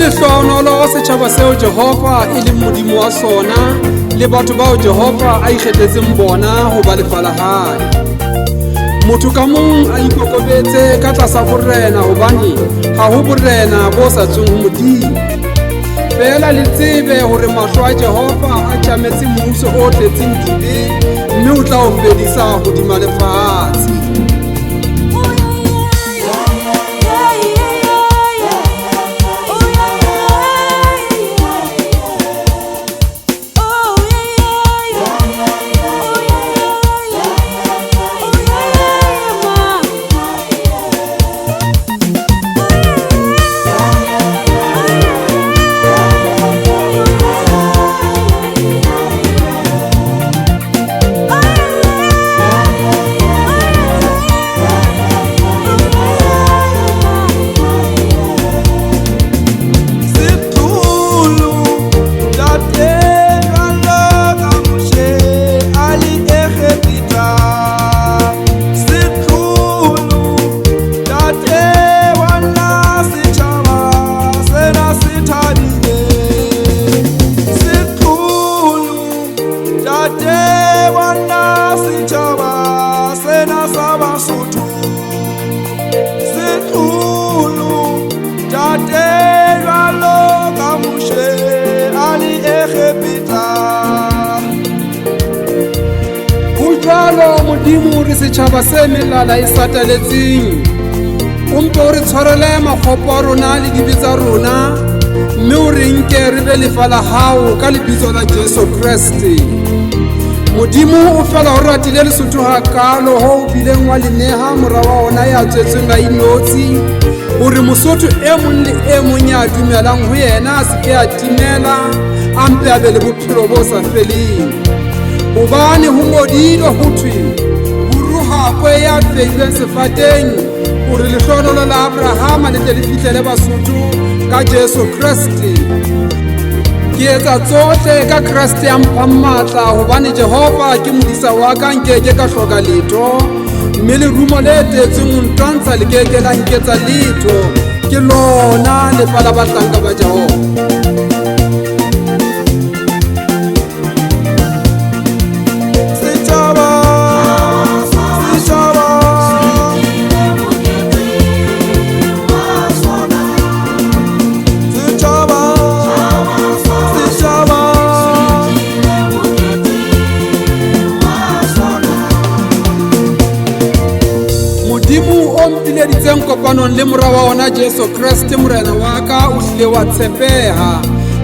Lehlohonolo setjhaba seo Jehova e leng Modimo wa sona le batho bao Jehova a ikgethetseng bona ho ba lefa la hae. Motho ka mong a ikokobetse ka tlasa borena, hobane ha ho borena bo sa tsweng ho Modimo. Feela le tsebe hore mahlo a Jehova a tjametse mmuso o tletseng dibe, mme o tla o fedisa hodima lefatshe. Modimo re setjhaba se melala e sataletseng, o mpe o re tshwarele makgopo a rona le dibe tsa rona, mme o re nke re be lefa la hao ka lebitso la Jesu Kreste. Modimo o fela o ratile Lesotho hakalo ho o bileng wa le neha mora wa ona ya tswetsweng a inotshi, hore Mosotho e mong le e mong ya dumelang ho yena a se ke a timela, a mpe a be le bophelo bo sa feleng. Hobane ho ngodilwe ho thwe, ho rohakwe ya feilweng sefateng, hore lehlohonolo la Abrahama le tle le fihlele Basotho ka Jesu Kreste. Ke etsa tsohle ka Kreste ya mphang matla, hobane Jehova ke modisa wa ka, nkeke ka hloka letho, mme lerumo le tetsweng ho ntwantsha le keke la nketsa letho. Ke lona lefa la bahlanka ba Jehova. Modimo o mpileditseng kopanong le mora wa ona Jesu Kreste morena wa ka o hlile wa tshepeha.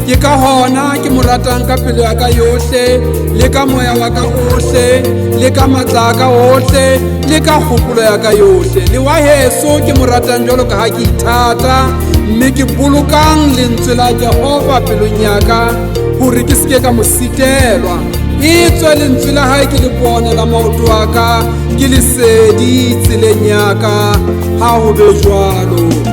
Ke ka hona ke mo ratang ka pelo ya ka yohle, le ka moya wa ka ohle, le ka matla a ka ohle, le ka kgopolo ya ka yohle. Le wa heso ke mo ratang jwalo ka ha ke ithata, mme ke bolokang lentswe la Jehova pelong ya ka hore ke seke ka mo sitelwa. Etswe lentswe la hae ke lebone la maoto a ka, ke lesedi tseleng ya ka. Ha ho be jwalo.